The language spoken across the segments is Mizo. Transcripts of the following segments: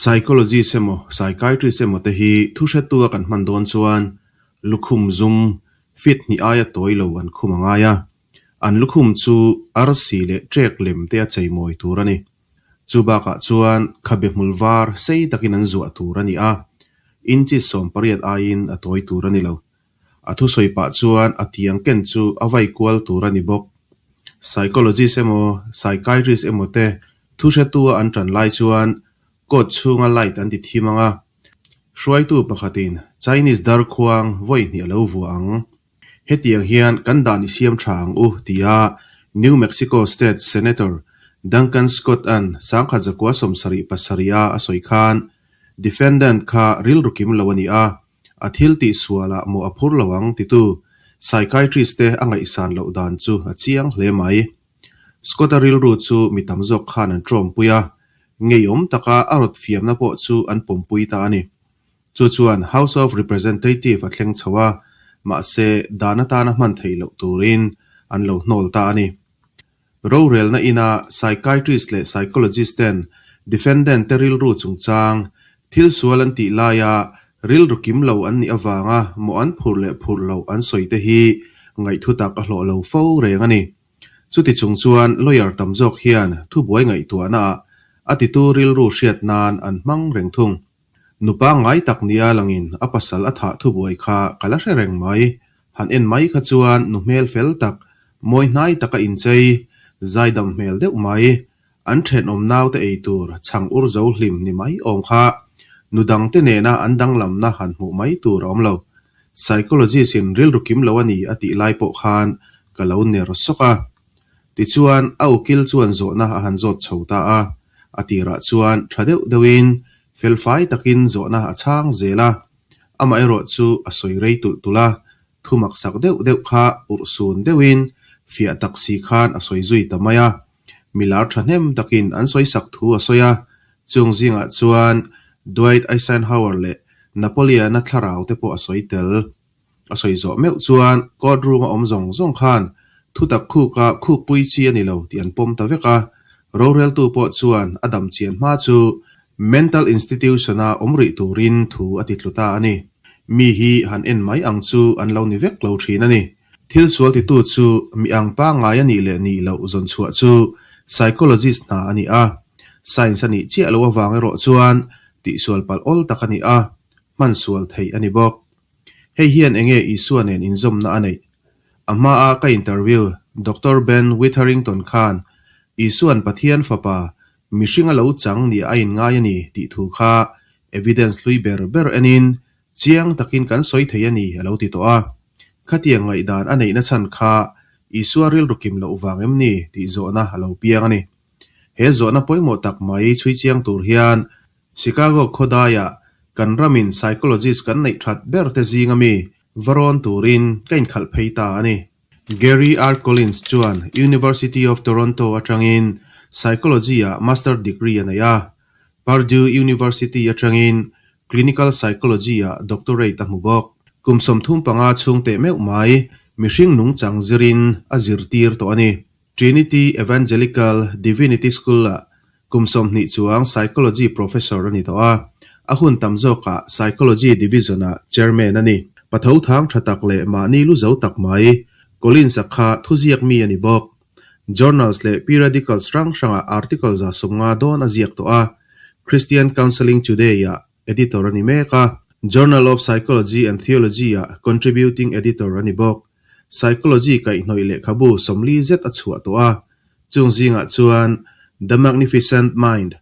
Psychologist emaw psychiatrist emaw te hi thuhretu a kan hman dawn chuan lukhum zum feet hnih aia tawi lo an khum a ngai a. An lukhum chu arsi leh ṭek lem te a cheimawi tur a ni. Chu bakah chuan khabe hmul var sei takin an zuah tur a ni a, inches 18 aiin a tawi tur a ni lo. A thusawi pah chuan a tiang ken chu a vai kual tur a ni bawk. Psychologist emaw psychiatrist emaw te thuhretu a an tan lai chuan court chhunga light an ti thim ang a, hruaitu pakhatin Chinese darkhuang vawi hnih a lo vuah ang. Hetiang hian kan dan i siam tha ang u, tia New Mexico State Senator Duncan Scott-a'n 1977-a a sawi khan defendant kha rilru kim lo a ni a, a thil tih sualah mawh a phur lo ang titu psychiatrist te a ngaihsan loh dan chu a chiang hle mai. Scott-a rilru chu mi tam zawk khan an tawmpui a, ngeiawm taka a rawt fiamna pawh chu an pawmpui ta a ni. Chu chuan House of Representative a thleng chho a, mahse dan atana hman theih loh turin an lo hnawl ta a ni. Rorelna ina psychiatrist leh psychologist ten defendant te rilru chungchang thil sual an tih laia rilru kim lo an nih avanga mawh an phurh leh phurh loh an sawi te hi ngaihthu tak a hlawh lo fo reng a ni. Chuti chung chuan lawyer tam zawk hian thubuai ngaihtuahnaah a titu rilru hriat nan an hmang reng thung. Nupa ngai tak nia langin a pasal a thah thubuai kha ka la hre reng mai. Han en mai kha chuan nu hmel fel tak, mawi hnai taka inchei, zaidam hmel deuh mai, an thenawm naute ei tur chhang ur zo hlim ni mai awm kha nu dangte nena an danglamna han hmuh mai tur a awm lo. Psychologist-in rilru kim lo a ni a tih lai pawh khan ka lo ner sawk a. Tichuan, a ukil chuan zawhna a han zawt chho ta a, a tirah chuan tha deuh deuhin, felfai takin zawhna a chhang zel a, amaherawh chu a sawi rei tulh tulh a, thu maksak deuh deuh kha urhsun deuhin fiah tak si khan a sawi zui ta mai a, milar thahnem takin an sawi sak thu a sawi a, chung zingah chuan Dwight Eisenhower leh Napoleon-a thlarau te pawh a sawi tel. A sawi zawh meuh chuan court room a awm zawng zawng khan thutak khuka khukpui chi a ni lo tih an pawm ta vek a, roreltu pawh chuan a dam chian hma chu mental institution a awm rih turin thu a ti tlu ta a ni. Mi hi han en mai ang chu an lo ni vek lo thin a ni. Thil sual titu chu mi ang pangngai a nih leh nih loh zawn chhuah chu psychologist hna a ni a, science a nih chiah loh avang erawh chuan tihsual palh awl tak a ni a, hman sual theih a ni bawk. Hei hian enge Isua nen inzawmna a neih? A hmaa ka interview Doctor Ben Witherington khan Isua'n Pathian Fapa mihring a lo chang nia a inngai a ni tih thu kha evidence hlui ber ber enin chiang takin kan sawi thei a ni a lo ti tawh a. Khatiang ngaihdan a neihna chhan kha Isua rilru kim loh vang em ni tih zawhna a lo piang a ni. He zawhna pawimawh tak mai chhui chiang tur hian Chicago khawdaiah kan ramin psychologist kan neih that ber te zinga mi va rawn turin ka inkhalh phei ta a ni. Gary R. Collins chuan University of Toronto atangin Psychology-ah Master Degree a nei a, Purdue University atangin Clinical Psychology-ah Doctorate a hmu bawk. Kum 35 chhung teh meuh mai mihring nungchang zirin a zirtir tawh a ni. Trinity Evangelical Divinity School-ah kum 20 chuang Psychology Professor a ni tawh a, a hun tam zawkah Psychology Division-ah Chairman a ni. Patho thang tha tak leh mahni lu zo tak mai, Collins-a kha thuziak mi a ni bawk. Journals leh periodicals hrang hrangah article 150 dawn a ziak tawh a, Christian Counseling Today-ah editor a ni mek a, Journal of Psychology and Theology-ah contributing editor a ni bawk. Psychology kaihhnawih lehkhabu 40 zet a chhuah tawh a, chung zingah chuan The Magnificent Mind,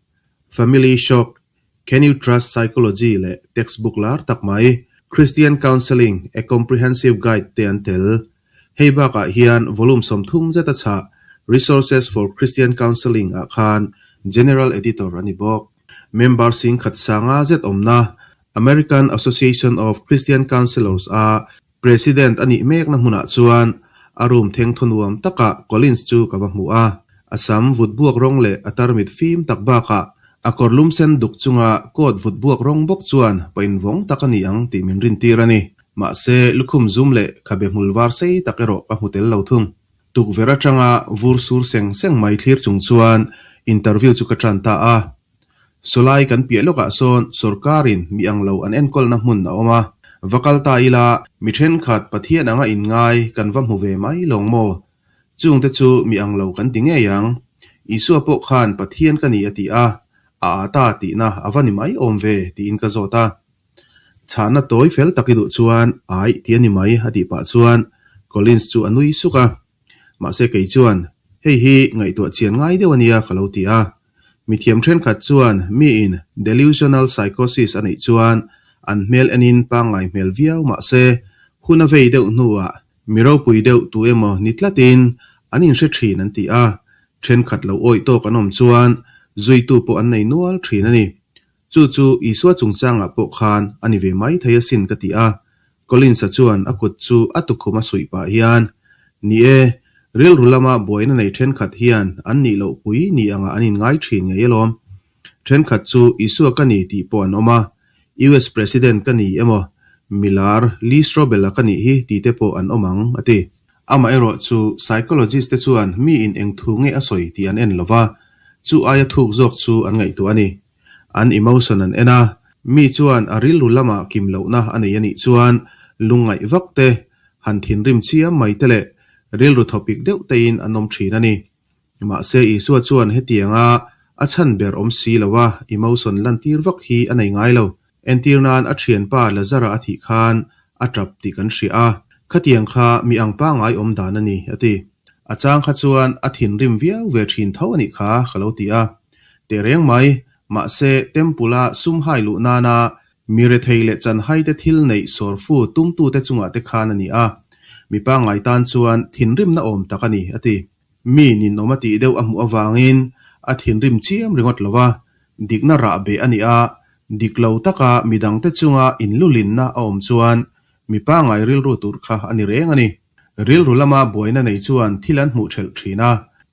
Family Shock, Can You Trust Psychology leh textbook lar tak mai Christian Counseling, A Comprehensive Guide te an tel. Hei bakah hian volume 30 zet a chhah Resources for Christian Counseling ah khan General Editor a ni bawk. Member 10,000 sanga zet awmna American Association of Christian Counselors a President a nih mekna hmunah chuan a room theng thaw nuam takah Collins chu ka va hmu a. A sam vut buak rawng leh a tarmit fim tak bakah a kawr lum sen duk chunga coat vut buak rawng bawk chuan pa invawng tak a ni ang tih min rintir a ni. Mahse, lukhum zum leh khabe hmul var sei tak erawh ka hmu tel lo thung. Tukverh atanga vur sur seng seng mai thlir chung chuan interview chu ka tan ta a. Sawlai kan piah lawkah sawn sawrkarin mi ang lo an enkawlna hmun a awm a, va kal ta ila mi thenkhat Pathian anga inngai kan va hmu ve mai lawng maw? Chungte chu mi ang lo kan ti ngei ang. Isua pawh khan Pathian ka ni a ti a, a â ta tihna a va ni mai awm ve tiin ka zawt a. Chhahna tawi fel tak i duh chuan aih ti a ni mai a tih pah chuan Collins chu a nui suk a. Mahse kei chuan hei hi ngaihtuah chian ngai deuh a nia ka lo ti a. Mithiam thenkhat chuan miin delusional psychosis a neih chuan an hmel enin pangngai hmel viau mahse hun a vei deuh hnuah mi ropui deuh tu emaw ni tlatin an inhre thin an ti a, thenkhat lo awih tawk an awm chuan zuitu pawh an nei nual thin a ni. Chu chu Isua chungchangah pawh khan a ni ve mai thei asin ka ti a. Collins-a chuan a kut chu a tukhum a suih pah hian, Ni e, rilru lama buaina nei thenkhat hian an nih loh pui ni angah an inngai thin ngei alawm. Thenkhat chu Isua ka ni tih pawh an awm a, US President ka ni emaw, milar Lee Strobel-a ka nih hi tih te pawh an awm ang, a ti. Amaherawh chu psychologist te chuan miin eng thu nge a sawi tih an en lo va, chu aia thuk zawk chu an ngaihtuah a ni. An emotion an en a, mi chuan a rilru lamah kim lohna a nei a nih chuan lungngaih vak te, han thinrim chiam mai te leh rilru thawpik deuh tein an awm thin a ni. Mahse Isua chuan hetianga a chhan ber awm si lo a emotion lantir vak hi a nei ngai lo. Entir nan a thianpa Lazara a thih khan a tap tih kan hria a, khatiang kha mi ang pangngai awm dan a ni, a ti. A chang kha chuan a thinrim viau ve thin tho a nih kha ka lo ti a. Tehreng mai, mahse Temple-a sum hai luh nana mi rethei leh chanhaite thil neih sawrfu tumtute chungah te khan a ni a, mi pangngai tan chuan thinrimna awm tak a ni, a ti. Mi ninawm a tih deuh a hmuh avangin a thinrim chiam ringawt lo a, dikna rah beh a ni a, dik lo taka midangte chunga inlulinna a awm chuan mi pangngai rilru tur kha a ni reng a ni. Rilru lama buaina nei chuan thil an hmuh ṭhelh ṭhin a,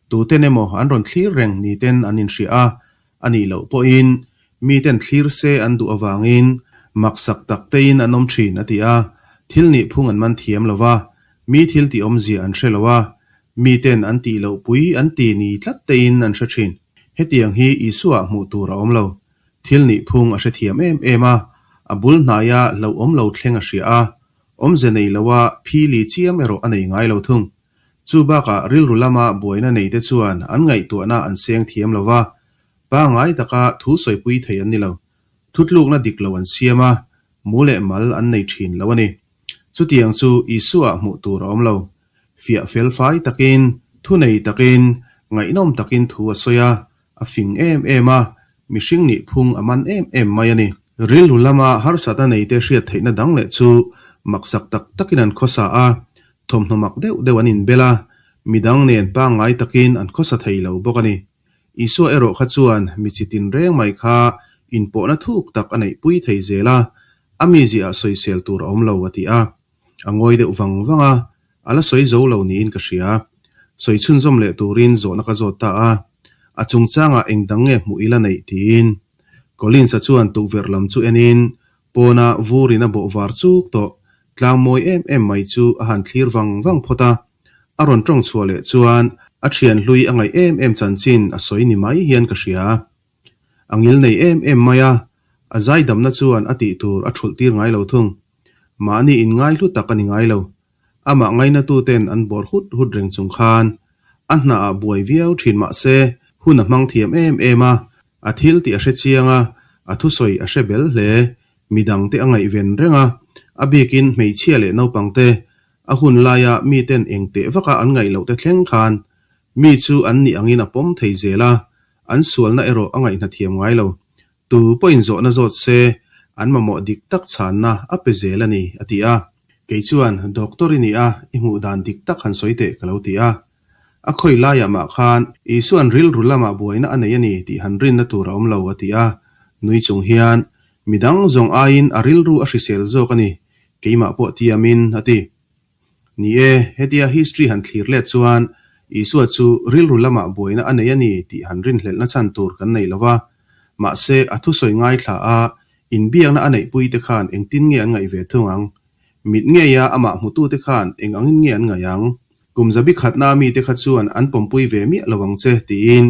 tuten emaw an rawn thlir reng niten an inhria a, a nih loh pawhin miten thlir se an duh avangin maksak tak tein an awm ṭhin a ti a, thil nih phung an man thiam lo va, mi thil tih awmzia an hre lo a, miten an tih loh pui an ti ni tlat tein an hre ṭhin. Hetiang hi Isuaah hmuh tur a awm lo. Thil nih phung a hrethiam em em a, a bul hnaia hlauhawm lo thleng a hria a, Awmze nei loa phili chiam erawh a nei ngai lo thung. Chu bakah rilru lama buaina neite chuan an ngaihtuahna an seng thiam lo va, pangngai taka thu sawipui thei an ni lo. Thutlukna dik lo an siam a, mu leh mal an nei thin lo a ni. Chutiang chu Isuaah hmuh tur a awm lo. Fiah fel fai takin, thu nei takin, ngaihnawm takin thu a sawi a, A fing em em a, mihring nih phung a man em em mai a ni. Rilru lama harsatna neite hriat theihna dang leh chu maksak tak takin an khawsa a, thawmhnaw mak deuh deuh an inbel a, midang nen pangngai takin an khawsa thei lo bawk a ni. Isua erawh kha chuan mi chi tinreng mai kha inpawhna thuk tak a neihpui thei zel a, a miziah sawisel tur a awm lo a ti a. A ngawi deuh vang vang a, A la sawi zo lo niin ka hria. Sawi chhunzawm leh turin zawhna ka zawt ta a. A chungchangah eng dang nge hmuh ila neih tiin. Collins-a chuan tukverh lam chu enin pawna vurin a bawh var chuk tawh tlang mawi em em mai chu a han thlir vang vang phawt a. A rawn tawng chhuah leh chuan a thian hlui a ngaih em em chanchin a sawi ni mai hian ka hria. A ngil nei em em mai a, a zaidamna chuan a tih tur a thulh tir ngai lo thung. Mahni inngai hlu tak a ni ngai lo. Amah ngainatuten an bawr hut hut reng chung khan a hnaah buai viau thin mah se hun a hmang thiam em em a, a thil tih a hre chiang a, a thusawi a hre bel hle. Midangte a ngaihven reng a, a bikin hmeichhia leh naupangte a hun laia miten eng teh vaka an ngaih loh te thleng khan mi chu an nih angin a pawm thei zel a, an sualna erawh a ngaihna thiam ngai lo. Tu pawhin zawhna zawt se, an mamawh dik tak chhanna a pe zel a ni, a ti a. Kei chuan, Doctor i ni a, i hmuh dan dik tak han sawi teh, ka lo ti a. A khawi laiah mah khan, Isua'n rilru lamah buaina a nei a ni tih han rinna tur a awm lo, a ti a. Nui chung hian, Midang zawng aiin a rilru a hrisel zawk a ni, keimah pawh tiamin, a ti. Ni e, hetia history han thlir let chuan Isua chu rilru lamah buaina a nei a ni tih han rinhlelhna chhan tur kan nei lo va. Mahse, a thusawi ngaithla a, inbiakna a neihpuite khan engtin nge an ngaih ve thung ang? Mit ngeia amah hmutute khan eng angin nge an ngaih ang? Kum zabi khatna mite kha chuan an pawmpui ve miah lo ang che, tiin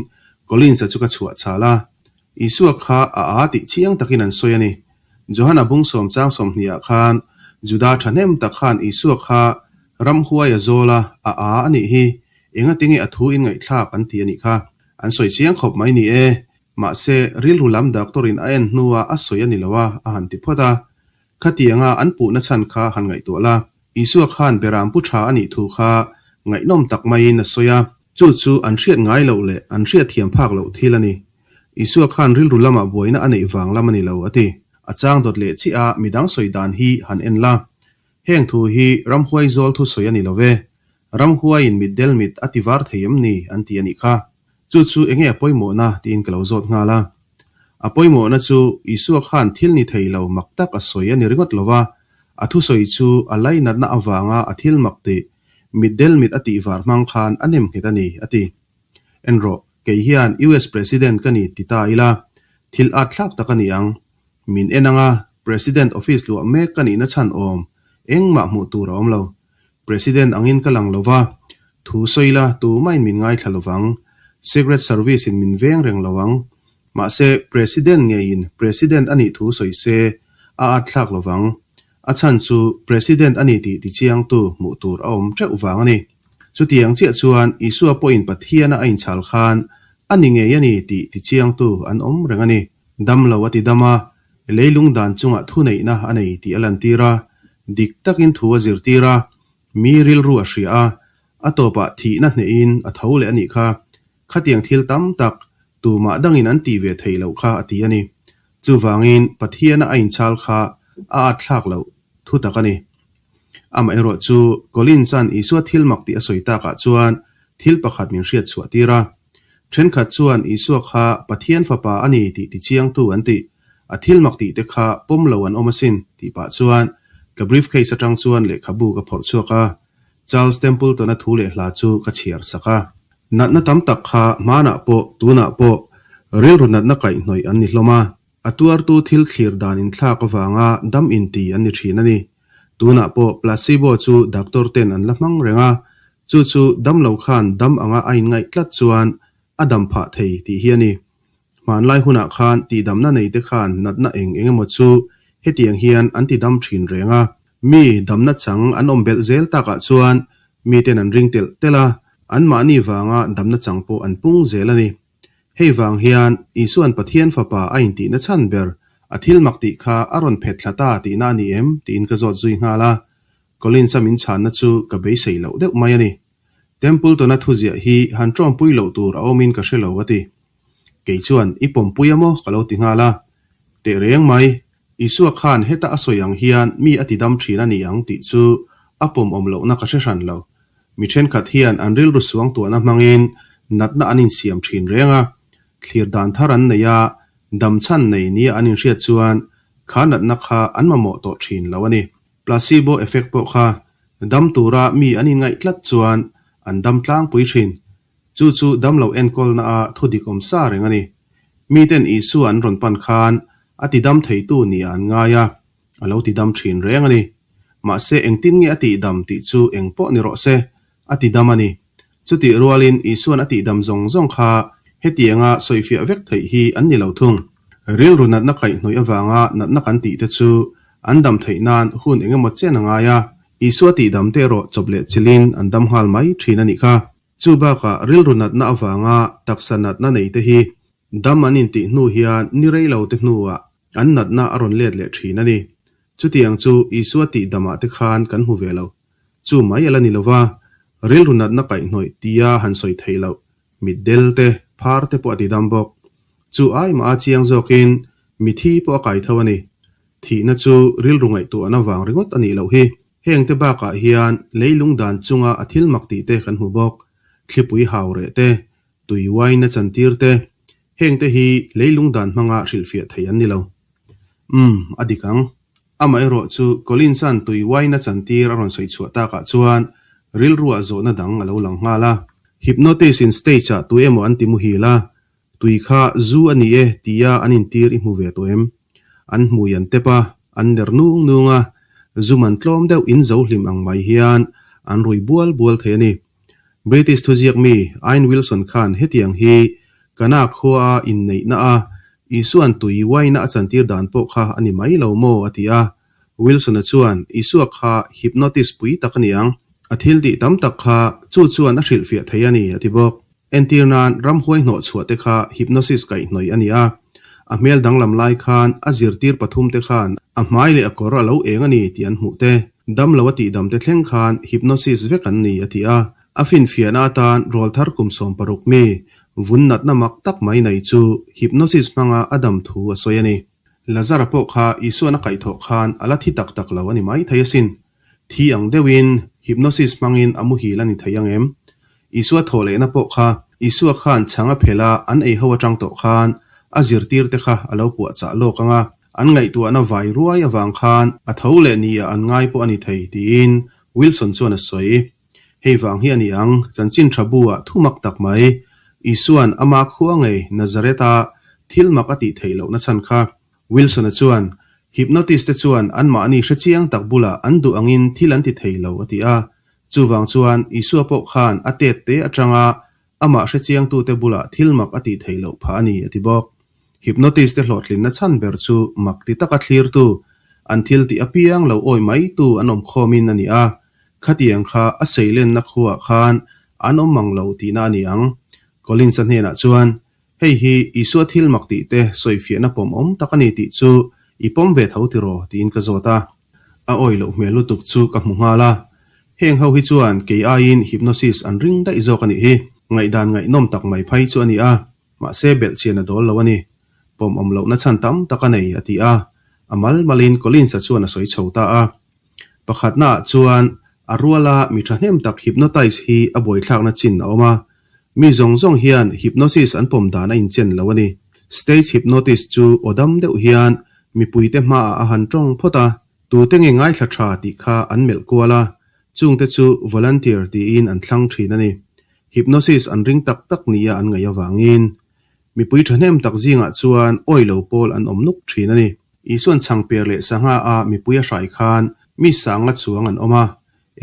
Collins-a chu ka chhuah chhal a. Isua kha a â tih chiang takin an sawi a ni. Johana bung sawm chang sawmhnihah khan Juda thahnem tak khan Isua kha ramhuai a zawl a, a â a nih hi, engatinge a thu in ngaihthlak an ti a nih kha. An sawi chiang khawp mai ni e. Mahse, rilru lam doctor in a en hnua a sawi a ni lo a, a han ti phawt a. Khatianga an puhna chhan kha han ngaihtuah la. Isua khan beram pu tha a nih thu kha ngaihnawm tak maiin a sawi a. Chu chu an hriat ngai loh leh an hriat thiam phak loh thil a ni. Isua khan rilru lamah buaina a neih vang lam a ni lo, a ti. A chang dawt leh chiah a midang sawi dan hi han en la. Heng thu hi ramhuai zawl thu sawi a ni lo ve. Ramhuaiin mitdel mit a ti var thei em ni? an ti a nih kha. Chu chu enge a pawimawhna tiin ka lo zawt nghal a. A pawimawhna chu Isua khan thil ni thei lo mak tak a sawi a ni ringawt lo va, a thusawi chu a lainatna avanga a thil mak tih, mitdel mit a tih var hmang khan a nem nghet a ni, a ti. En rawh, kei hian US President ka ni ti ta ila, thil at thlak tak a ni ang. Min en anga President office luah mek ka nihna chhan awm, engmah hmuh tur a awm lo. President angin ka lang lo va, thu sawi la tumahin min ngaithla lo vang. Secret Service in min veng reng lo ang. Mahse, President ngeiin President a nih thu sawi se, a at thlak lo vang. A chhan chu President a ni tih tichiangtu hmuh tur a awm teuh vang a ni. Chutiang chiah chuan Isua pawhin Pathiana a inchhal khan a ni ngei a ni tih tichiangtu an awm reng a ni. Dam lo a ti dam a, leilung dan chungah thuneihna a nei tih a lantir a, dik takin thu a zirtir a, mi rilru a hria a, a tawpah thihna hnehin a tho leh a nih kha. Khatiang thil tam tak tumah dangin an tih ve theih loh kha a ti a ni. Chuvangin Pathiana a inchhal kha a at thlak loh thu tak a ni. Amaherawh chu Collins-a'n Isua thil mak tih a sawi takah chuan thil pakhat min hriat chhuah tir a. Thenkhat chuan Isua kha Pathian fapa a ni tih tichiangtu an ti. A thil mak tih te kha pawm lo an awm asin tih pah chuan ka briefcase atang chuan lehkhabu ka phawrh chhuak a. Charles Templeton-a thu leh hla chu ka chhiar sak a. Natna tam tak kha hmanah pawh tunah pawh rilru natna kaihhnawih an ni hlawm a. A tuartu thil thlir dan inthlak avanga dam inti an ni thin a ni. Tunah pawh placebo chu doctor ten an la hmang reng a, chu chu dam lo khan dam anga a inngaih tlat chuan a dam phah thei tih hi a ni. Hmanlai hunah khan tihdamna nei te khan natna eng eng emaw chu hetiang hian an ti dam thin reng a. Mi damna chang an awm belh zel takah chuan miten an ring telh telh a, anmahni vanga damna chang pawh an pung zel a ni. Hei vang hian Isua'n Pathian Fapa a intihna chhan ber a thil mak tih kha a rawn phet thla ta tihna a ni em? tiin ka zawt zui nghal a. Collins-a min chhanna chu ka beisei loh deuh mai a ni. Templeton-a thuziah hi han ṭawmpui loh tur a awmin ka hre lo a ti. Kei chuan i pawmpui a maw ka lo ti nghal a. Teh reng mai, Isua khan heta a sawi ang hian mi a tidam thin a ni ang tih chu a pawmawm lohna ka hre hran lo. Mi thenkhat hian an rilru suangtuahna hmangin natna an insiam thin reng a, thlir dan thar an nei a, dam chhan nei nia an inhriat chuan kha natna kha an mamawh tawh thin lo a ni. Placebo effect pawh kha dam tura mi an inngaih tlat chuan an dam tlangpui thin. Chu chu damlo enkawlna a thu dik awm sa reng a ni. Miten Isua an rawn pan khan a tidam theitu nia an ngai a, a lo tidam thin reng a ni. Mahse engtin nge a tihdam tih chu eng pawh ni rawh se, a tidam a ni. Chutih rualin Isua'n a tihdam zawng zawng kha hetianga sawifiah vek theih hi an ni lo thung. Rilru natna kaihhnawih avanga natna kan tihte chu an dam theih nan hun eng emaw chen a ngai a, Isua tihdam te erawh chawp leh chilhin an dam nghal mai thin a nih kha. Chu bakah rilru natna avanga taksa natna neite hi dam an intih hnu hian ni rei lo te hnuah an natna a rawn let leh thin a ni. Chutiang chu Isua tih damah te khan kan hmu ve lo. Chu mai a la ni lova, rilru natna kaihhnawih tia han sawi theih loh mitdel te, phar te pawh a ti dam bawk. Chu ai mah a chiang zawkin mithi pawh a kai tho a ni. Thihna chu rilru ngaihtuahna vang ringawt a nih loh hi. Heng te bakah hian leilung dan chunga a thil mak tih te kan hmu bawk. Thlipui hau reh te, tui uain a chantir te, heng te hi leilung dan hmanga hrilhfiah thei an ni lo. Umm, a dik ang. Amaherawh chu Collins-a'n tui uain a chantir a rawn sawi chhuah takah chuan rilruah zawhna dang a lo lang nghal a. Hypnotist in stage-ah tu emaw an ti muhil a, Tui kha zu a ni e tia an intir i hmu ve tawh em? An hmui an tep a, an ner nung nung a, zu man tlawm deuh in zo hlim ang mai hian an rui bual bual thei a ni. British thuziak mi Ian Wilson khan hetiang hi Kana khua a inneihna a. Isua'n tui uaina a chantir dan pawh kha a ni mai lo maw? a ti a. Wilson-a chuan, Isua kha hypnotist pui tak a ni ang. A thil tih tam tak kha chu chuan a hrilhfiah thei a ni, a ti bawk. Entir nan ramhuai hnawh chhuah te kha hypnosis kaihhnawih a ni a. A hmel danglam lai khan a zirtir pathum te khan a hmai leh a kawr a lo eng a ni tih an hmuh te, dam lo a tihdam te thleng khan hypnosis vek an ni, a ti a. A finfiahna atan rawlthar kum 16 mi vun natna mak tak mai nei chu hypnosis hmanga a dam thu a sawi a ni. Lazara pawh kha Isuan a kaihthawh khan a la thi tak tak lo a ni mai thei asin. Thi ang deuhin hypnosis hmangin a muhil a ni thei ang em? Isua thawh lehna pawh kha Isua khan chhang a phelh a an ei ho atang tawh khan a zirtirte kha a lo puahchah lawk ang a, an ngaihtuahna vai ruai avang khan a tho leh nia an ngai pawh a ni thei tiin Wilson chuan a sawi. Hei vang hi a ni ang, chanchin tha bu-ah thu mak tak mai, Isua'n ama khua ngei Nazareth-a thil mak a tih theih lohna chhan kha. Wilson-a chuan, Hypnotist-te chuan anmahni hrechiang tak bulah an duh angin thil an ti thei lo a ti a. Chuvang chuan Isua pawh khan a tet te atanga amah hrechiangtute bulah thil mak a tih theih loh phah a ni a ti bawk. Hypnotist-te hlawhtlinna chhan ber chu mak ti taka thlirtu, an thil tih apiang lo awi maitu an awm khawmin a ni a. Khatiang kha a seilenna khuaah khan an awm mang lo tihna a ni ang. Collins-a hnenah chuan, Hei hi Isua thil mak tih te sawifiahna pawm awm tak a ni tih chu i pawm ve tho tiraw? tiin ka zawt a. A awi loh hmel lutuk chu ka hmu nghal a. Heng ho hi chuan kei aiin hypnosis an ring daih zawk a nih hi. Ngaihdan ngaihnawm tak mai phei chu a ni a, mahse belhchian a dawl lo a ni. Pawm awm lohna chhan tam tak a nei, a ti a. A mal malin Collins-a chuan a sawi chho ta a. Pakhatnaah chuan a ruala mi thahnem tak hypnotize hi a buaithlakna chin a awm a. Mi zawng zawng hian hypnosis an pawm dan a inchen lo a ni. Stage hypnotist chu aw dam deuh hian mipuite hmaah a han tawng phawt a, tute nge ngaithla tha tih kha an melh kual a, chungte chu volunteer tiin an thlang thin a ni. Hypnosis an ring tak tak nia an ngaih avangin Mipui thahnem tak zingah chuan awi lo pawl an awm nuk thin a ni. Isuan chhangper leh sangha a mipui a hrai khan mi sanga chuang an awm a,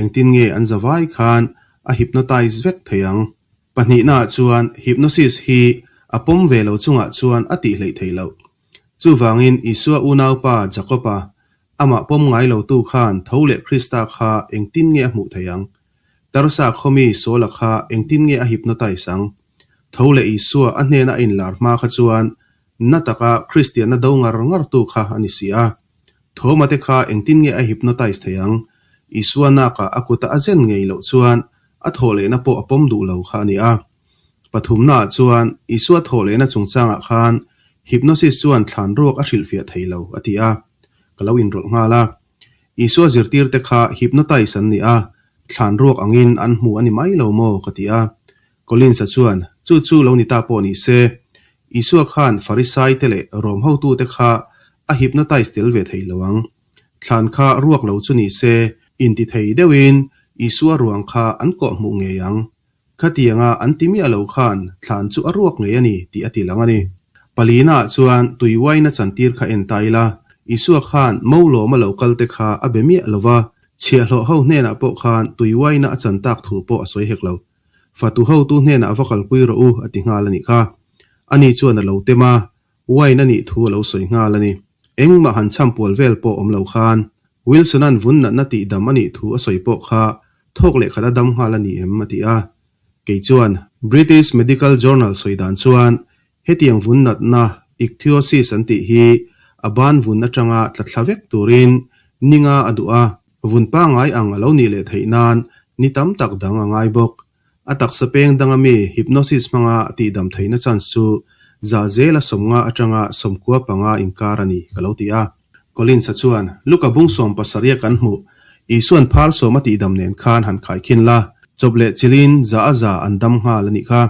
engtin nge an zavai khan a hypnotize vek thei ang? Pahnihnaah chuan hypnosis hi a pawm ve lo chungah chuan a tih hleih theih loh. Chuvangin Isua unaupa Jakob-a amah pawm ngai lotu khan tho leh Krista kha engtin nge a hmuh theih ang? Tarsa khawmi Saul-a kha engtin nge a hypnotize ang? Tho leh Isua a hnena a inlar hma kha chuan na taka Kristianna do ngar ngartu kha a ni si a. Thoma te kha engtin nge a hypnotize thei ang? Isua nakah a kuta a zen ngei loh chuan a thawhlehna pawh a pawm duh lo kha a ni a. Pathumnaah chuan Isua thawhlehna chungchangah khan hypnosis chuan thlan ruak a hrilhfiah thei lo a ti a. Ka lo inrawlh nghal a. Isua zirtirte kha hypnotize an ni a, thlan ruak angin an hmu a ni mai lo maw ka ti a. Collins-a chuan, Chu chu lo ni ta pawh ni se, Isua khan Farisai te leh Rom hotute kha a hypnotize tel ve thei lo ang. Thlan kha ruak lo chu ni se, inti thei deuhin Isua ruang kha an kawh hmuh ngei ang. Khatianga an ti miah lo khan thlan chu a ruak ngei a ni tih a ti lang a ni. Palina-ah chuan tui uaina chantir kha en ta ila, Isua khan mo lawma lo kalte kha a be miah lo va, chhiahhlawh ho hnenah pawh khan tui uaina a chan tak thu pawh a sawi hek lo. Fatu hotu hnenah va kalpui rawh u a ti nghal a nih kha. Ani chuan a lo tem a, wine a nih thu a lo sawi nghal a ni. Engmah han chhampual vel pawh awm lo khan Wilson-a'n vun natna tih dam a nih thu a sawi pawh kha thawk leh khat a dam nghal a ni em a ti a. Kei chuan British Medical Journal sawi dan chuan Hetiang vun natna, ichthyosis an tih hi a ban vun atanga tla thla vek turin ninga a duh a, vun pangngai ang a lo nih leh theih nan ni tam tak dang a ngai bawk. A taksa peng danga mi hypnosis hmanga tihdam theihna chance chu za zela 50 atanga 95 inkar a ni, ka lo ti a. Collins-a chuan, Luka bung 70 kan hmuh, Isua'n phar sawm a tihdam nen khan han khaikhin la, chawp leh chilhin za a za an dam nghal a nih kha.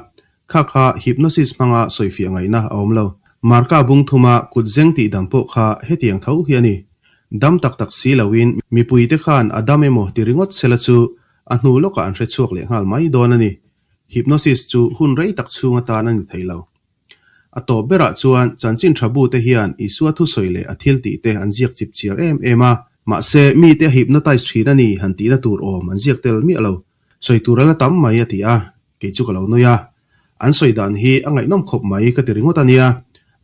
Kha kha hypnosis hmanga sawifiah ngaihna a awm lo. Marka bung thuma kut zeng tih dam pawh kha hetiang tho hi a ni. Dam tak tak si loin mipuite khan a dam emaw ti ringawt sela chu a hnu lawkah an hre chhuak leh nghal mai dawn a ni. Hypnosis chu hun rei tak chhung atan a ni thei lo. A tawp berah chuan chanchin tha bu te hian Isua thusawi leh a thil tih te an ziak chip chiar em em a. Mahse, mite a hypnotize thin a ni han tihna tur awm an ziak tel miah lo. Sawi tur a la tam mai a ti a. Kei chu ka lo nui a, an sawi dan hi a ngaihnawm khawp mai ka ti ringawt a nia.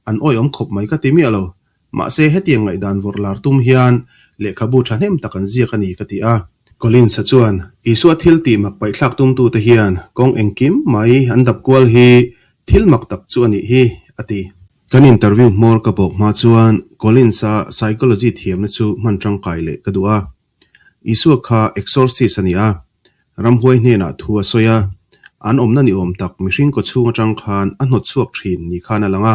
An awihawm khawp mai ka ti miah lo. Mahse, hetiang ngaihdan vawrh lar tum hian lehkhabu thahnem tak an ziak a ni ka ti a. Collins-a chuan, Isua thil tih mak paihthlak tumtute hian kawng engkim mai an dap kual hi thil mak tak chu a nih hi, a ti. Kan interview hmawr ka bawk hma chuan Collins-a psychology thiamna chu hman tangkai leh ka duh a. Isua kha exorcist a ni a, ramhuai hnenah thu a sawi a, an awmna ni awm tak mihring kawchhung atang khan a hnawt chhuak thin ni khan a lang a.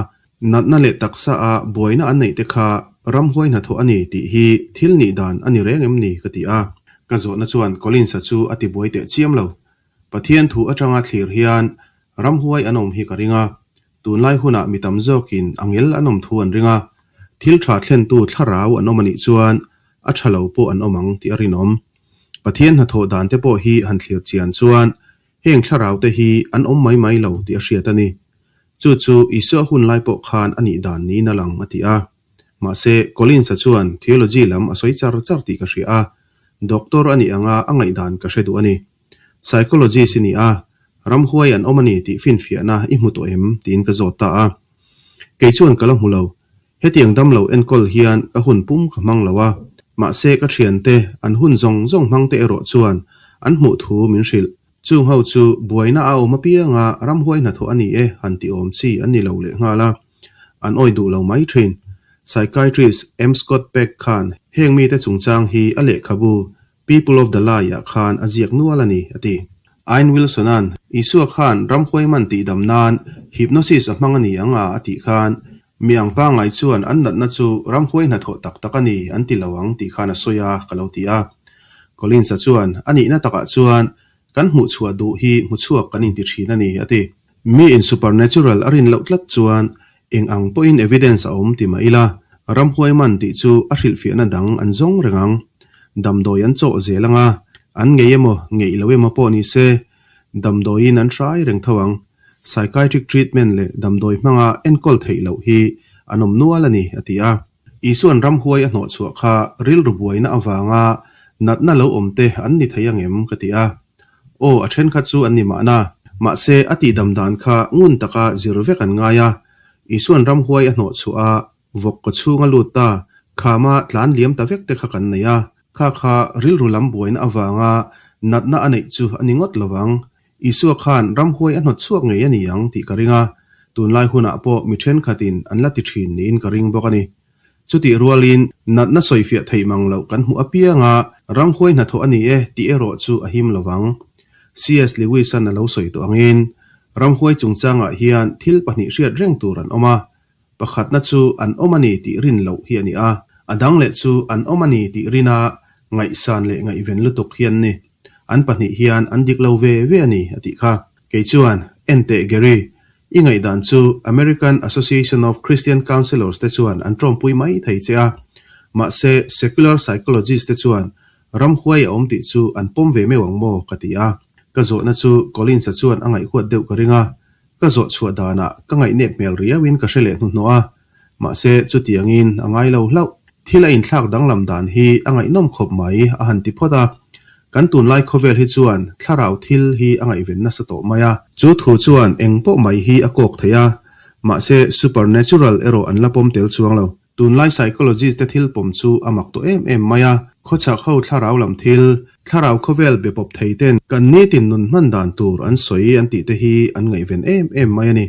Natna leh taksa a buaina an neih te kha ramhuai hnathawh a ni tih hi thil nih dan a ni reng em ni ka ti a. Ka zawhna chuan Collins-a chu a tibuai teh chiam lo. Pathian thu atanga thlir hian ramhuai an awm hi ka ring a, Tunlai hunah mi tam zawkin a ngel an awm thu an ring a, thil tha thlentu thlarau an awm a nih chuan a tha lo pawh an awm ang tih a rinawm. Pathian hnathawh dan te pawh hi han thlir chian chuan heng thlarau te hi an awm mai mai lo tih a hriat a ni. Chu chu Isua hun lai pawh khan a nih dan niin a lang a ti a. Mahse, Collins-a chuan theology lam a sawi char char tih ka hria a, doctor a nih anga a ngaihdan ka hre duh a ni. Psychologist i ni a, ramhuai an awm a ni tih finfiahna i hmu tawh em? tiin ka zawt ta a. Kei chuan ka la hmu lo. Hetiang damlo enkawl hian ka hun pum ka hmang lo a, mahse ka thiante an hun zawng zawng hmangte erawh chuan an hmuh thu min hrilh. Chung ho chu buaina a awm apianga ramhuai hnathawh a ni e han ti awm chi an ni lo lehnghal a, an awih duh lo mai thin. Psychiatrist M. Scott Peck khan heng mite chungchang hi a lehkhabu People of the Lie ah khan a ziak nual a ni, a ti. Ain Wilson-a'n Isua khan ramhuai man tihdam nan hypnosis a hmang a ni ang a a tih khan, mi ang pangngai chuan an natna chu ramhuai hnathawh tak tak a ni an ti lo ang tih khan a sawi a, ka lo ti a. Collins-a chuan, A nihna takah chuan kan hmuhchhuah duh hi hmuchhuak kan inti thin a ni, a ti. Miin supernatural a rin loh tlat chuan Eng ang pawhin evidence a awm ti mah ila, ramhuai man tih chu a hrilhfiahna dang an zawng reng ang. Damdawi an chawh zel ang a, an ngei emaw ngeih lo emaw pawh ni se, damdawiin an hrai reng tho ang. Psychiatric treatment leh damdawi hmanga enkawl theih loh hi an awm nual a ni, a ti a. Isuan ramhuai a hnawhchhuah kha rilru buaina avanga natna lo awm te an ni thei ang em ka ti a. Aw, a thenkhat chu an ni mahna. Mahse, a tihdam dan kha ngun taka zir vek an ngai a. Isuan ramhuai a hnawhchhuah a, vawk kaw chhung a lut ta, khama tlan liam ta vek te kha kan nei a. Kha kha rilru lam buaina avanga natna a neih chu a ni ngawt lovang. Isua khan ramhuai a hnawt chhuak ngei a ni ang tih ka ring a, tunlai hunah pawh mi thenkhatin an la ti thin niin ka ring bawk a ni. Chutih rualin natna sawifiah theih mang loh kan hmuh apianga ramhuai hnathawh a ni e tih erawh chu a him lovang. CS Lewis-a'n a lo sawi tawh angin, ramhuai chungchangah hian thil pahnih hriat reng tur an awm a, Pakhatna chu an awm a ni tih rin loh hi a ni a, a dang leh chu an awm a ni tih rina ngaihsan leh ngaihven lutuk hi an ni. An pahnih hian an dik lo ve ve a ni, a tih kha. Kei chuan, En teh Gary, i ngaihdan chu American Association of Christian Counselors te chuan an tawmpui mai thei che a, mahse secular psychologist te chuan ramhuai a awm tih chu an pawm ve meuh ang maw? ka ti a. Ka zawhna chu Collins-a chuan a ngaihhuat deuh ka ring a, Ka zawh chhuah danah ka ngaihnep hmel riauin ka hre leh hnuhnawh a, mahse chutiangin a ngai lo hlauh. Thil a inthlak danglam dan hi a ngaihnawm khawp mai a han ti phawt a, kan tunlai khawvel hi chuan thlarau thil hi a ngaihven nasa tawh mai a. Chu thu chuan eng pawh mai hi a kawk thei a, mahse supernatural erawh an la pawm tel chuang lo. Tunlai psychologist te thil pawm chu a mak tawh em em mai a, khawchhak ho thlarau lam thil, thlarau khawvel be pawp thei ten kan nitin nun hman dan tur an sawi an tih te hi an ngaihven em em mai a ni.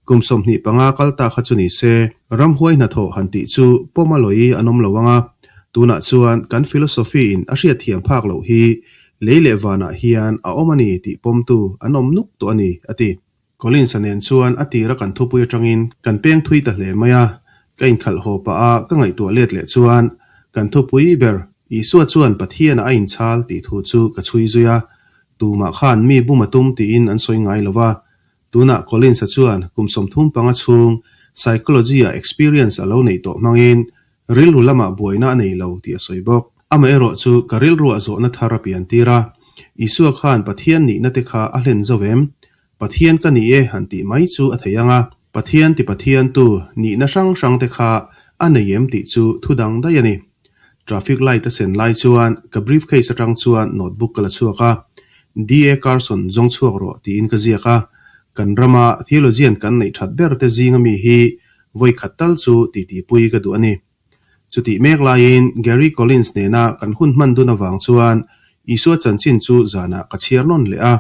Kum 25 kal ta kha chu ni se, ramhuai hnathawh han tih chu pawm a lawi an awm lo ang a, tunah chuan kan philosophy in a hriatthiam phak loh hi lei leh vanah hian a awm a ni tih pawmtu an awm nuk tawh a ni, a ti. Collins-a nen chuan a tira kan thupui atangin kan peng thui ta hle mai a, ka inkhalh haw pah a ka ngaihtuah let leh chuan kan thupui ber Isua chuan Pathianah a inchhal tih thu chu ka chhui zui a, tumah khan mi bum a tum tiin an sawi ngai lo va. Tunah Collins-a chuan kum 35 chhung psychology-ah experience a lo neih tawh hmangin rilru lamah buaina a nei lo tih a sawi bawk. Amaherawh chu ka rilruah zawhna thar a pian tir a, Isua khan Pathian nihna te kha a hlen zo em? Pathian ka ni e han tih mai chu a thei ang a, Pathian ti Pathian tu nihna hrang hrang te kha a nei em tih chu thu dang daih a ni. Traffic light a sen lai chuan ka briefcase atang chuan notebook ka la chhuak a, DA Carson zawng chhuak rawh tiin ka ziak a, kan rama theologian kan neih that ber te zinga mi hi Vawi khat tal chu titipui ka duh a ni. Chutih mek laiin Gary Collins nena kan hun hman dun avang chuan Isua chanchin chu zanah ka chhiar nawn leh a.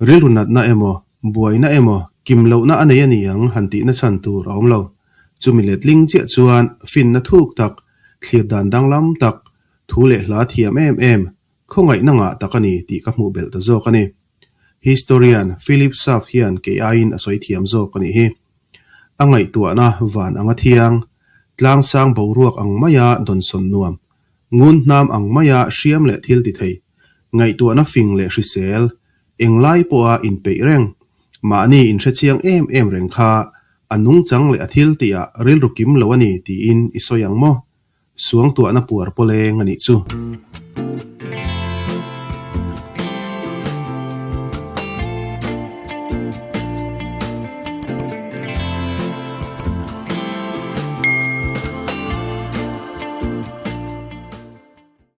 Rilru natna emaw, buaina emaw, kim lohna a nei a ni ang han tihna chhan tur a awm lo. Chumi letling chiah chuan finna thuk tak, thlir dan danglam tak, thu leh hla thiam em em, khawngaihna ngah tak a ni tih ka hmuh belh ta zawk a ni. Historian Philip Schaff hian kei aiin a sawi thiam zawk a nih hi. A ngaihtuahna van anga thiang, tlangsang boruak ang maia dawnsawn nuam, ngun hnam ang maia hriam leh thil ti thei, ngaihtuahna fing leh hrisel, englai pawha inpeih reng, mahni inhrechiang em em reng kha a nungchang leh a thil tihah rilru kim lo a ni tiin i sawi ang maw? Suangtuahna puar pawleng a nih chu.